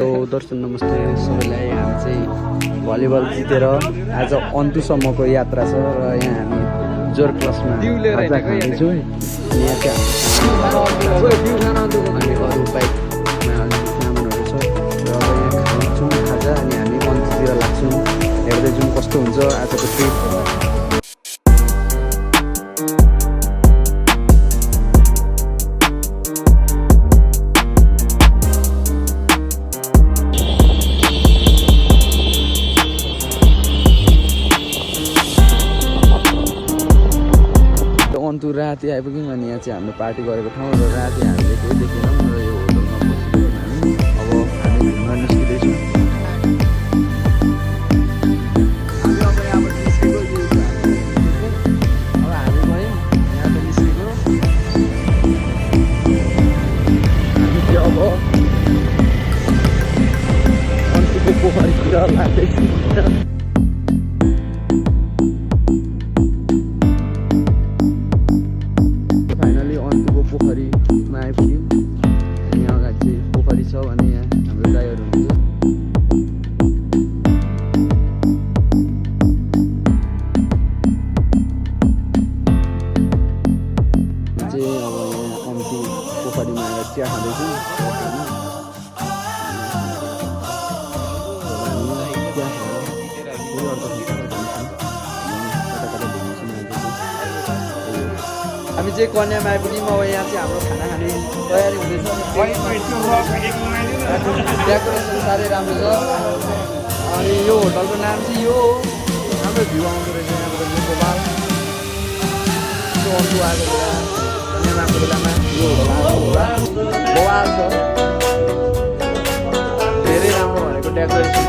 दर्शन नमस्ते सबैलाई। हामी चाहिँ भलिबल जितेर आज अन्तसम्मको यात्रा छ र यहाँ हामी जोर क्लासमा खाजा खाँदैछौँ है। यहाँ चाहिँ हामी अरू बाइकमा अलिक सामानहरू छ र अब यहाँ खान्छौँ खाजा अनि हामी अन्ततिर लाग्छौँ। हेर्दै जाउँ कस्तो हुन्छ आजको ट्रिप। अन्तु राति आइपुग्यौँ अनि यहाँ चाहिँ हाम्रो पार्टी गरेको ठाउँ र राति हामीले केही देखेनौँ र यो होटलमा बसिदियौँ हामी। अब हामी घुम्न निस्किँदैछौँ। अब यहाँबाट निस्केको अब हामी गयौँ यहाँ त निस्केको हामी चाहिँ अब अन्तुको पोखरीतिर लाग्दैछौँ। पोखरीमा आइपुग्यौँ। यहाँ अगाडि चाहिँ पोखरी छ अनि यहाँ हाम्रो गाईहरू हुन्छ। चाहिँ अब यहाँ अम्ती पोखरीमा आएर चिया खाँदैछौँ। हामी चाहिँ कन्यामा आइपुग्यौँ। अब यहाँ चाहिँ हाम्रो खाना खाने तयारी हुँदैछ। डेकोरेसन साह्रै राम्रो छ अनि यो होटलको नाम चाहिँ यो हो। राम्रो भ्यू आउँदो रहेछ यहाँबाट गोपाल अन्तु आएको बेला कन्यामा आएको बेलामा यो होटल आएको होला गोपाल छ। धेरै राम्रो भनेको डेकोरेसन